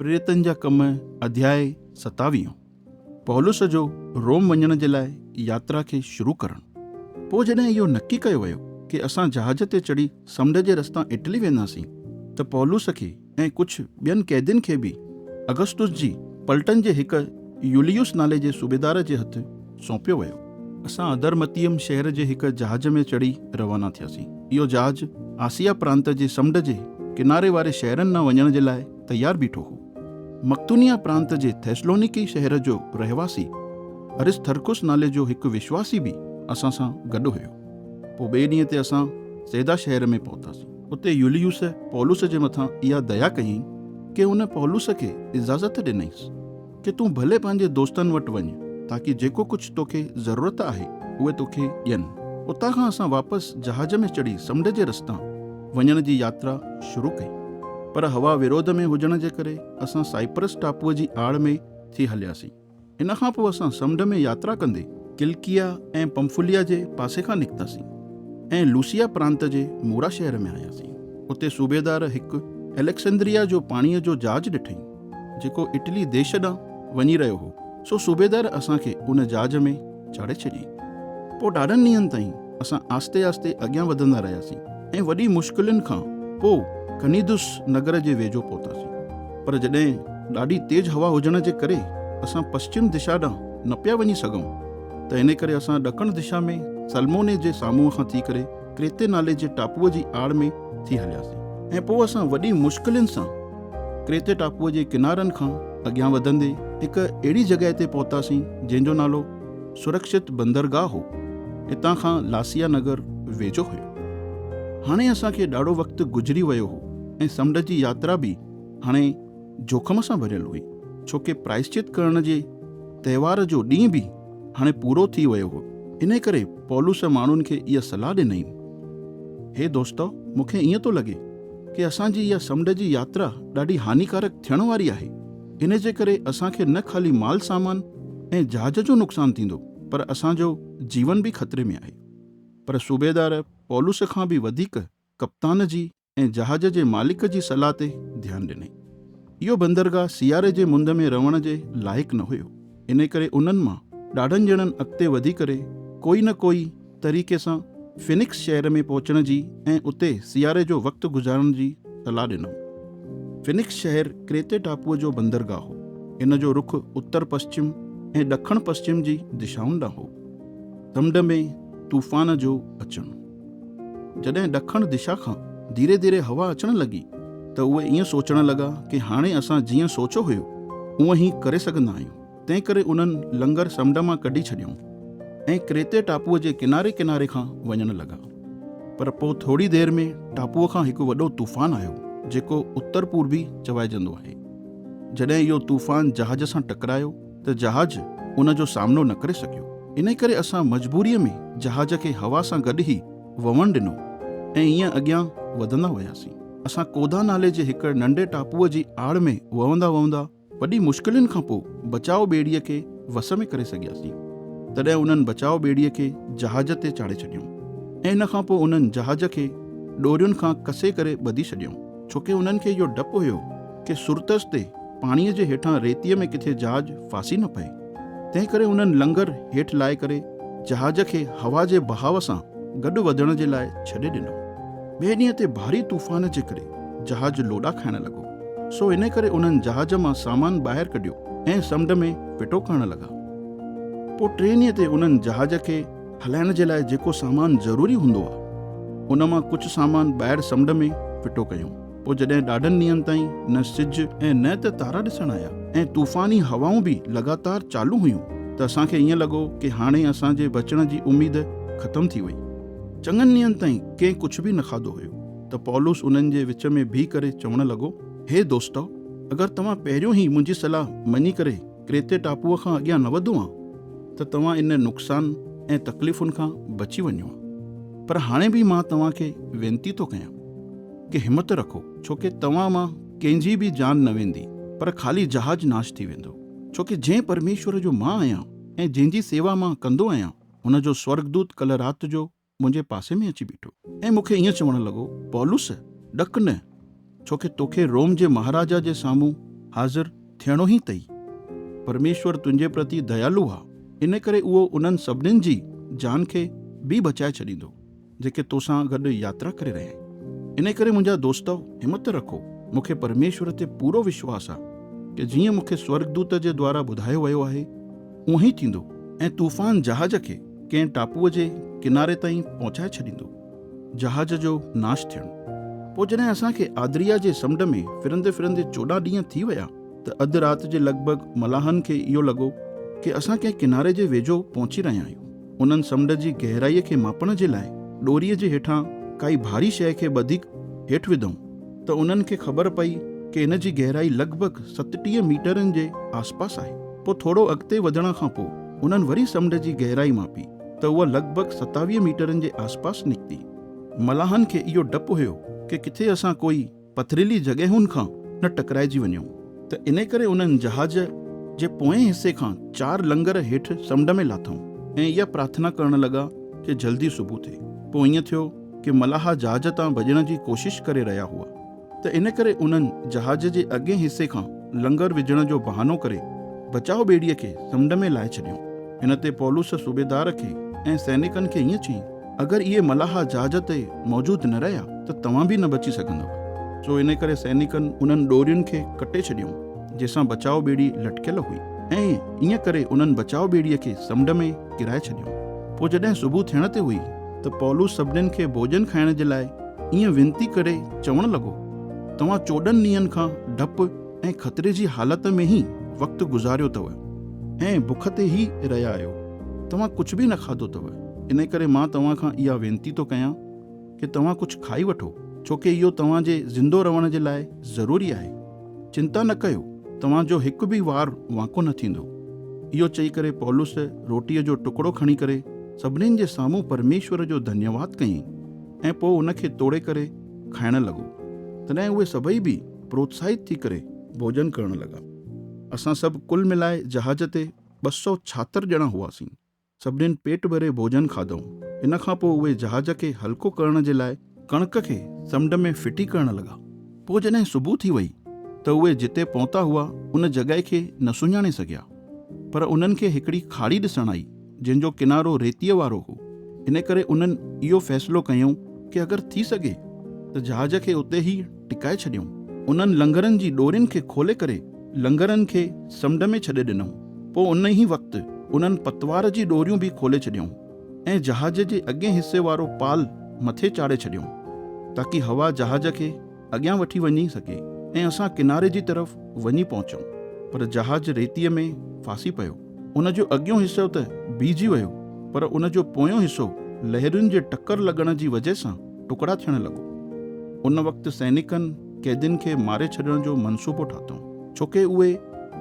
پريريتن جا ڪم اڌياء ستاويهون. پولس جو روم وڃڻ جي لاء ياترا کي شروع ڪرڻ. پوء جڏهن اهو نڪي ڪيو ويو ڪي اسان جهاز تي چڙهي سمنڊ جي رستان اٽلي وينداسين ته پولس کي ۽ ڪجهه ٻين قيدين کي به اگسطس جي پلٽن جي هڪ يوليوس نالي جي صوبيدار جي هٿ سونپيو ويو. اسان ادرمتيم شهر جي هڪ جهاز ۾ چڙهي روانا ٿياسين. اهو جهاز آسيا پرانت جي سمنڊ جي ڪناري واري شهرن ڏانهن وڃڻ جي لاء تيار بيٺو هو. مقدونيه پرانت جي ٿيسلونيڪي شهر جو رهواسي ارسٿرڪس نالي جو هڪ وشواسي به اسان سان گڏ هيو. پوء ٻئي ڏينهن تي اسان صيدا شهر ۾ پهتاسين. اتي يوليوس پولس جي مٿان اها ديا ڪيائين ڪي هن پولس کي اجازت ڏنائينس ڪي تون ڀلي پنهنجي دوستن وٽ وڃ تاڪي جيڪو ڪجهه توکي ضرورت آهي اهي توکي ڏين. اتان کان اسان واپس جهاز ۾ چڙهي سمنڊ جي رستان وڃڻ جي ياترا شروع ڪئي. پر هوا وروڌ ۾ هجڻ جي ڪري اسان سائپرس ٽاپوء جي آڙ ۾ ٿي هلياسين. ان کان پوء اسان سمنڊ ۾ ياترا ڪندي ڪلڪيا ۽ پمفليا جي پاسي کان نڪتاسين ۽ لوسيا پرانت جي مورا شهر ۾ آياسين. اتي صوبيدار هڪ اليڪسندريا جو پاڻيء جو جهاز ڏٺئين، جيڪو اٽلي ديش ڏانهن وڃي رهيو هو. سو صوبيدار اسان کي ان جهاز ۾ چاڙهي ڇڏيائين. پوء ڏاڍن ڏينهن تائين اسان آهستي آهستي اڳيان وڌندا رهياسين ۽ وڏي مشڪلين کان پوء ڪنيدس نگر جي ويجهو پهتاسين. پر جڏهن ڏاڍي تيز هوا هجڻ جي ڪري اسان پشچم دشا ڏانهن نه پيا وڃي سگهون ته انهي ڪري اسان ڏکڻ دشا ۾ سلموني جي سامهون کان ٿي ڪري ڪريتي نالي جي ٽاپوء جي آڙ ۾ ٿي هلياسين ۽ پوء اسان وڏي مشڪلين سان ڪريتي ٽاپوء جي ڪنارن کان اڳيان وڌندي هڪ اهڙي جڳهه تي پهتاسين جنهن جو نالو سرڪشت بندرگاهه هو. اتان کان لاسيا نگر ويجهو هيو. هاڻي اسان کي ڏاڍو وقت گذري ويو هو ۽ سمنڊ جي ياترا به هاڻي جوکم سان ڀريل هئي، ڇو ڪي پرائشچت ڪرڻ جي تهوار جو ڏينهن به هاڻي پورو ٿي ويو هو. انهي ڪري پولس ماڻهن کي اها صلاح ڏنائين، هي دوستؤ! مون کي ائين ٿو لڳي ڪي اسان جي اها سمنڊ جي ياترا ڏاڍي هانيڪارڪ ٿيڻ واري آهي. ان جي ڪري اسان کي نه خالي مال سامان ۽ جهاز جو نقصان ٿيندو، پر اسان جو جيون به خطري ۾ آهي. پر صوبيدار پولس کان به وڌيڪ ڪپتان جي ۽ جهاز جي مالڪ جي صلاح تي ڌيان ڏنائين. اهو بندرگاهه سياري جي مند ۾ رهڻ جي لائق نه هيو، انهي ڪري انهن مان ڏاڍن ڄڻن اڳتي وڌي ڪري ڪوئي نه ڪوئي طريقي سان فينڪس شهر ۾ پهچڻ جي ۽ اتي سياري جو وقت گذارڻ جي صلاح ڏنائون. فينڪس شهر ڪريتي ٽاپوء جو بندرگاهه هو. ان جو رخ اتر پشچم ۽ ڏکڻ پشچم جي دشائن ڏانهن هو. سمنڊ ۾ طوفان جو اچڻ. جڏهن ڏکڻ دشا کان ڌيري ڌيري هوا اچڻ لڳي ته اهي ائين سوچڻ لڳا ڪي هاڻي اسان جيئن سوچيو هيو اونئن ئي ڪري سگهندا آهيون. تنهنڪري انهن لنگر سمنڊ مان ڪڍي ڇڏيائون ۽ ڪريتي ٽاپوء جي ڪناري ڪناري کان وڃڻ لڳا. پر پوء ٿوري دير ۾ ٽاپوء کان هڪ وڏو طوفان آيو، جيڪو اتر پوربي چوائجندو آهي. جڏهن اهو طوفان جهاز سان ٽڪرايو ته جهاز ان جو سامنو نه ڪري سگهيو. انهي ڪري اسان مجبوريء ۾ جهاز کي هوا سان گڏ ئي وهڻ ڏنو ۽ ائين اڳيان وڌندا وياسين. اسان ڪودا نالي جي هڪ ننڍي ٽاپوء جي آڙ ۾ وهندا وهندا وڏي مشڪلين کان پوء بچاء ٻيڙيء کي وس ۾ ڪري سگهياسين. تڏهن انهن بچاء ٻيڙيء کي جهاز تي چاڙهي ڇڏيائون ۽ ان کان پوء انهن جهاز کي ڏورين کان ڪسي ڪري ٻڌي ڇڏيائون، ڇوڪه انهن کي اهو ڊپ هيو ڪي سرتس تي پاڻيء جي هيٺان ريتيء ۾ ڪٿي جهاز ڦاسي نه پئي. تنهنڪري انهن لنگر هيٺ لاهي ڪري جهاز کي هوا جي بهاء سان گڏ وڌڻ جي لاء ڇڏي ڏنو. ٻئي ڏينهن تي ڀاري طوفان جي ڪري جهاز لوڏا کائڻ لڳو. سو انهي ڪري انهن جهاز مان سامان ٻاهر ڪڍيو ۽ سمنڊ ۾ ڦٽو ڪرڻ لڳا. پوء ٽئين ڏينهن تي انهن جهاز کي هلائڻ جي لاء جيڪو سامان ضروري هوندو آهي، ان مان ڪجهه سامان ٻاهر سمنڊ ۾ ڦٽو ڪيائون. پوء جڏهن ڏاڍن ڏينهن تائين نه سج ۽ نه ته تارا ڏسڻ آيا ۽ طوفاني هوائون به لڳاتار چالو هيون ته اسان کي ائين لڳو ڪي هاڻي اسان جي بچڻ جي اميد ختم ٿي وئي. چڱن ڏينهن تائين ڪنهن ڪجهه به نه کاڌو هيو ته پولس انهن جي وچ ۾ بيهي ڪري چوڻ لڳو، هي دوستؤ! اگر توهان پهريون ئي منهنجي صلاح مڃي ڪري ڪريتي ٽاپوء کان اڳيان نه وڌو ها ته توهان ان نقصان ۽ تڪليفن کان بچي وڃو ها. پر هاڻي به مان توهان کي وينتي ٿو ڪيان ڪي همت رکو، ڇو ڪي توهان مان ڪنهن جي به جان نه ويندي، پر خالي جهاز ناش ٿي ويندو. ڇو ڪي جنهن پرميشور جو مان آهيان ۽ جنهن جي سيوا مان ڪندو آهيان، هن جو سورڳدوت ڪلهه رات جو منهنجي پاسي ۾ اچي بيٺو ۽ مون کي ائين چوڻ لڳو، پولس، ڏڪ نه، ڇو ڪي توکي روم جي مهاراجا جي سامهون حاضر ٿيڻو ئي اٿئي. پرميشور تنهنجي پرتي ديالو آ، ان ڪري اهو انهن سڀنين جي جان کي به بچائي ڇڏيندو، جيڪي توسان گڏ ياترا ڪري رهيا آهن. انهي ڪري منهنجا دوستؤ، همت رکو، مون کي پرميشور تي پورو وشواس آ ڪه جيئن مون کي سورڳدوت جي دوارا ٻڌايو ويو آهي، اونهي ئي ٿيندو ۽ طوفان جهاز کي ڪنهن ٽاپوء جي ڪناري تائين پهچائي ڇڏيندو. جهاز جو ناش ٿيڻ. پوء جڏهن اسان کي آدريا جي سمنڊ ۾ ڦرندي ڦرندي 14 ڏينهن ٿي ويا ته اڌ رات جي لڳ ڀڳ ملاحن کي اهو لڳو ڪي اسان ڪنهن ڪناري جي ويجهو پهچي رهيا آهيون. انهن سمنڊ جي گهرائيء کي ماپڻ جي لاء ڏوريء جي هيٺان ڪائي ڀاري شيء کي ٻڌي هيٺ وڌائون ته انهن کي خبر پئي ڪي ان جي گهرائي لڳ ڀڳ 37 ميٽرن جي آسپاس آهي. پوء ٿورو اڳتي وڌڻ کان پوء انهن وري سمنڊ جي گهرائي ماپي ته اها لڳ ڀڳ 27 ميٽرن جي آسپاس نڪتي. ملاحن کي اهو ڊپ هيو ڪي ڪٿي اسان ڪوئي پٿريلي جڳهين کان نه ٽڪرائجي وڃون ته انهي ڪري انهن جهاز جي پوئين حصي کان چار لنگر هيٺ سمنڊ ۾ لاٿائون ۽ اها پرارٿنا ڪرڻ لڳا ڪي جلدي صبح ٿئي. پوء ائين ٿيو ڪي ملاح جهاز تان ڀڄڻ جي ڪوشش ڪري رهيا هئا ته ان ڪري انهن جهاز جي اڳئين حصي کان لنگر وجهڻ جو بهانو ڪري بچاء ٻيڙيء کي سمنڊ ۾ لاهي ڇڏيائون. ان تي پولس صوبيدار کي ۽ سئنڪن کي ائين چيائين، اگر اهي ملاح جهاز تي موجود نه رهيا ته توهان به نه بچي سگهندؤ. سو ان ڪري سئنڪن انهن ڏورين کي ڪٽي ڇڏيائون، جنهن سان بچاء ٻيڙي لٽڪيل هئي ۽ ائين ڪري انهن بچاء ٻيڙيء کي سمنڊ ۾ ڪيرائي ڇڏيائون. پوء جڏهن صبح ٿيڻ تي هئي ته پولس سڀنين کي ڀوڄن کائڻ جي لاء ائين وينتي ڪري چوڻ لڳو، توهان 14 ڏينهن کان ڊپ ۽ خطري جي حالت ۾ ئي وقت گذاريو اٿو ۽ بک تي ئي رهيا آهيو. توهان ڪجهه به نه کاڌو اٿو، انهي ڪري مان توهان کان اها وينتي ٿو ڪيان ڪي توهان ڪجهه کائي وٺو، ڇو ڪي اهو توهان جي زندو رهڻ جي لاء ضروري آهي. چنتا نه ڪيو، توهان جو هڪ به وار وانڪو نه ٿيندو. اهو چئي ڪري پولس روٽيء جو ٽڪڙو کڻي ڪري سڀنين جي سامهون پرميشور جو ڌنيواد ڪيائين ۽ پوء ان کي توڙي ڪري کائڻ لڳو. تڏهن اهي سڀئي به پروتساهت ٿي ڪري ڀوڄن ڪرڻ لڳا. اسان سڀ ڪل ملائي جهاز تي 276 ڄڻا هئاسين. سڀنين پيٽ ڀري ڀوڄن کاڌائون. ان کان پوء اهي جهاز کي هلڪو ڪرڻ جي لاء ڪڻڪ کي سمنڊ ۾ ڦٽي ڪرڻ لڳا. پوء جڏهن صبح ٿي وئي ته اهي جتي پهتا هئا ان جڳهه کي نه سڃاڻي سگهيا. پر انهن کي هڪڙي کاڙي ڏسڻ آئي جنهن جو ڪنارو ريتيء وارو هو. ان ڪري انهن اهو فيصلو ڪيائون ڪي اگر ٿي سگهي ته جهاز کي اتي ئي ٽڪائي ڇڏيون. انهن لنگرن جي ڏورين کي کولي ڪري لنگرن کي سمنڊ ۾ ڇڏي ڏنائون. پوء ان ئي وقت انهن پتوار جي ڏوريون به کولي ڇڏيائون ۽ جهاز جي اڳئين حصي وارو پال مٿي چاڙهي ڇڏيائون، تاڪي هوا جهاز کي اڳيان وٺي وڃي سگهي ۽ اسان ڪناري جي طرف وڃي پهچون. پر جهاز ريتيء ۾ ڦاسي پيو. ان جو اڳيون حصو ته بيهجي ويو، پر ان جو پويون حصو لهرين جي ٽڪر لڳڻ جي وجهه سان ٽڪڙا ٿيڻ لڳو. ان وقت سئنڪن قيدين کي ماري ڇڏڻ جو منصوبو ٺاتائون، ڇوڪه اهي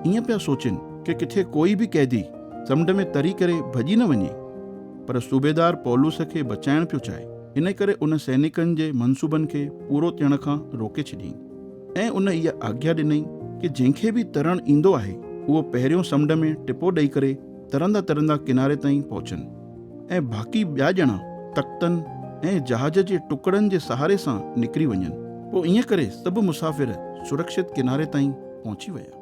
ائين پيا سوچين ڪه ڪٿي ڪوئي به قيدي سمنڊ ۾ تري ڪري ڀڄي نه وڃي. پر صوبيدار پولس کي بچائڻ پيو چاهي، ان ڪري ان سئنڪن جي منصوبن کي پورو ٿيڻ کان روڪي ڇڏيائين ۽ ان اها آگيا ڏنائين ڪه جنهن کي به ترڻ ايندو آهي، اهو پهريون سمنڊ ۾ ٽپو ڏئي ڪري ترندا ترندا ڪناري تائين پهچن. ۽ باقي ٻيا ڄڻا تختن ۽ جهاز جي ٽڪڙن جي سهاري سان نڪري وڃن. پوء ائين ڪري سڀ مسافر سرڪشت ڪناري تائين پهچي ويا.